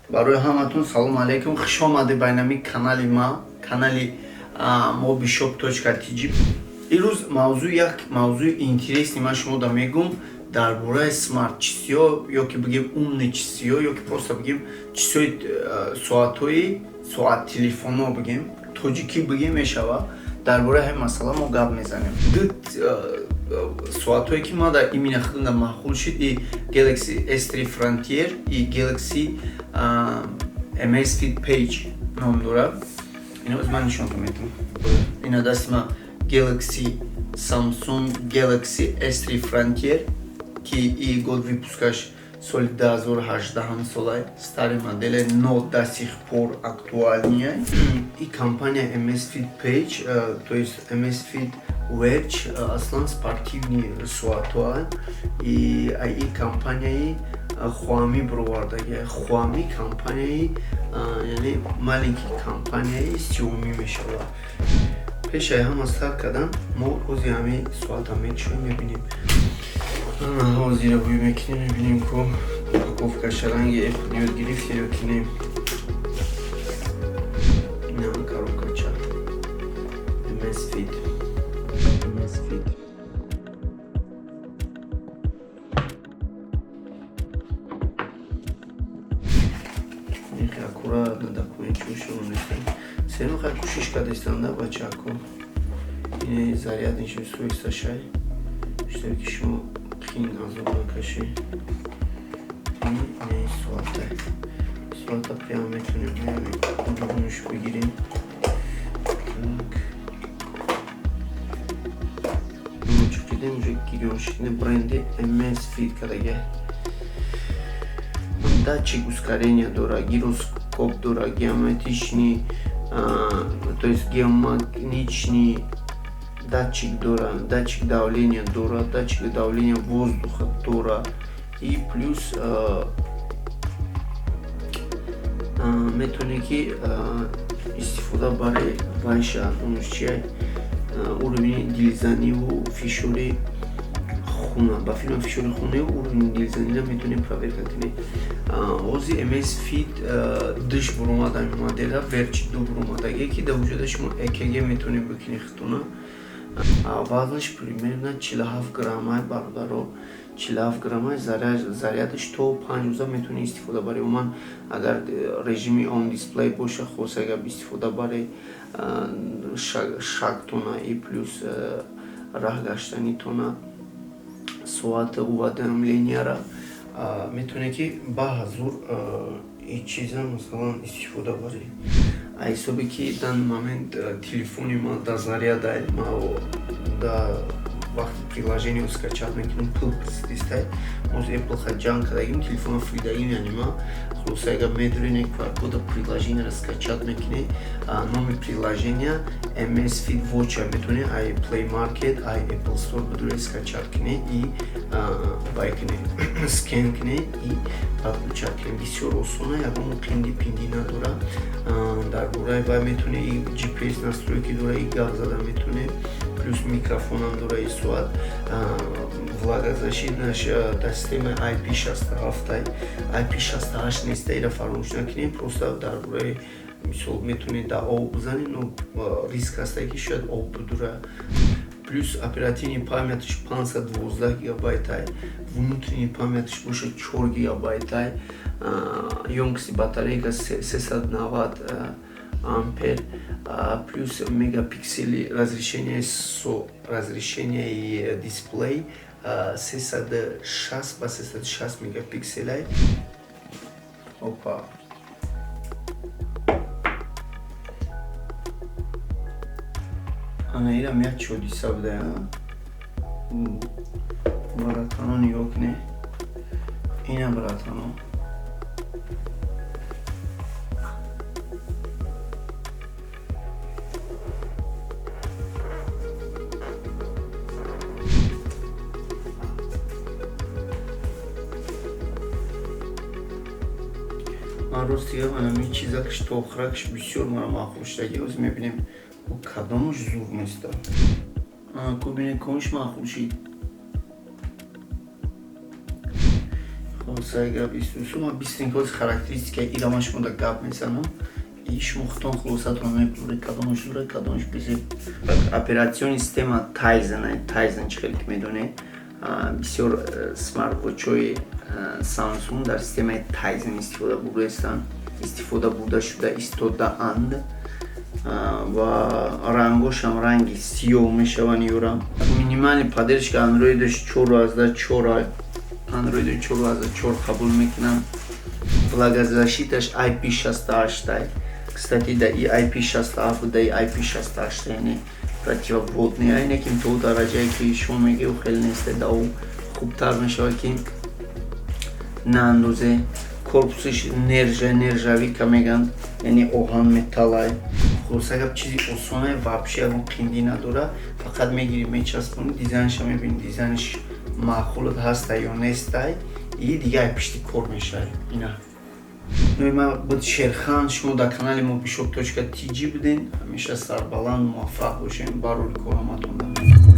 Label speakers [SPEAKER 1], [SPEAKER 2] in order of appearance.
[SPEAKER 1] Барои ҳаматон салом алейкум, хуш омадед ба инами канали ма, канали mobishop.tg. Ирӯз мавзӯъ як мавзӯи интересный ман шумо да мегӯм дар бораи смарт чизҳо, ё ки бигем умный чизҳо, ё ки просто бигем чизҳои соатҳои соат, телефонҳо, бигем тоҷикӣ бигем мешава. Дар бораи ҳамин масъала мо гап мезанем. Ду соатҳое ки ма дар имина худам да маъқул шуд, и Galaxy S3 Frontier и Galaxy Amazfit Page ном дорад. Ино ман нишонтон метавонам. Ина дасти ма Galaxy, Samsung Galaxy S3 Frontier, ки и год выпускаш соли 2018 солай, старый модели, но до сих пор актуальный. И компания Amazfit Page, то есть Amazfit Watch, аслан спортивный соатҳоа, и и компанияи Хуами бировардаги. Хуами компанияи, яъне маленький компанияи Xiaomi мешавад. Пешаи ҳама сар кардан мо ҳози ҳамин соата мекушоем, мебинем. Ҳозира бӯй мекунем, мебинем, ку упаковкаша ранги Apple ёд гирифти ё ки не. Ина коробкача Amazfit, Amazfit. Аккуратно документчошон нестан, сено хай кӯшиш кардастан да бачако. Ина зарядниш устройствашай, чтобы ки шумо қин азоб накашӣ. Ина соата, соата прямо метавонем дурунаш бигирем. Так, чиқидем, уже гирён шидем. Бренди Amazfit кадаге, датчик ускорения дора, гироскоп дора, геометричный, то есть геомагнитный датчик дора, датчик давления дора, датчик давления воздуха дора, и плюс метавонӣ ки истифода барои вайша, онаш чия, уровни дилзаниву фишори хуна, ба филм фишори хунаву уровни дилзанира метавонӣ проверка кунӣ. Ҳозир Amazfit диш буромада, модела Verge 2 буромадагие, ки дар вуҷуда шумо ЭКГ метавонӣ бикунӣ худтона. Вазнаш примерно 47 граммай, бародаро, 47 граммай. Зарядаш то 5 рӯза метавонӣ истифода барӣ. Умуман, агар режими on display боша, хос агар истифода барӣ шагтона и плюс раҳ гаштанитона, соат уведомленияра метавонӣ ки ба ҳазур ин чиза масалан истифода барӣ. А ҳисобе ки данный момент телефони ман дар зарядай, ма да вақти приложение скачать мекунам, пул присидистай. Моз Apple ха ҷанг кардагим, телефона фуридагим. Яъне ма хулоса, агар медонед, QR-кода приложениеро скачать мекунед, номи приложения Amazfit Watch, метавонед ай Play Market, ай Apple Store бидуред, скачать кунед и вай кунед, скен кунед и подключать кунед. Бисёр осона, ягон қинди пиндӣ надорад. Дар бораи вай метавонед и GPS настройки дора, и гап зада метавонед, плюс микрофонам дора. И соат влагозащитнаш дар системаи IP67, IP68 неста, ира фаромӯш накунем. Просто дар бораи мисол метавонед дар об бизанед, но риск ҳаста, ки шояд об бидура. Плюс оперативный памяташ 512 гигабайтай, внутренний памяташ боша 4 гигабайтай, ёмкости батарейка 390 ампер, плюс мегапиксели разрешение, со разрешение и дисплей 360 ба 360 мегапикселай. Опа, ана ирам як ҳодиса буда, братано, нигоҳ кунед ина, братано. Ман рости гап, ҳамин чизакш то охиракш бисёр мара маъқул шудаги. Ҳозир мебинем, кадомаш зур неста. Ку бинед, комиш маъқул шид. Хулосаи гап, исусу быстренько характеристика ира ман шумо да гап мезанам, и шумо худтон хулосатон мебуред, кадомаш дура, кадомаш безеб. Операционный система Tizen. Tizen, чӣ хеле ки медонед, бисёр смартвотчҳои Samsung дар системаи Tizen истифода бурдаистанд, истифода бурда шуда истодаанд ва рангошам ранги сиёҳ мешаванд. Юра минимальный поддержка андроидаш 4.4, андроиди 4.4 қабул мекунам. Влагозащиташ IP68. Кстати, да и IP67, да и IP68, яъне противоводный, айне ки то дараҷае ки шумо мегӯ, хеле несте, да ӯ хубтар мешавад, ки наандозе. Корпусиш нержавейка мегӯянд, яъне оҳан, металлай. Хулоса гап, чизи осоне, вообще ягон қиндӣ надора. Фақат мегирӣ, мечаспонӣ, дизайнша мебинӣ, дизайнш маъқулат ҳаста ё нестай, и дигар пишти кор мешавад. Ина номи ман буд Шерхан, шумо дар канали мо bishop.tg буден. Ҳамеша сарбаланд, муваффақ бошем, барори кор ҳаматон.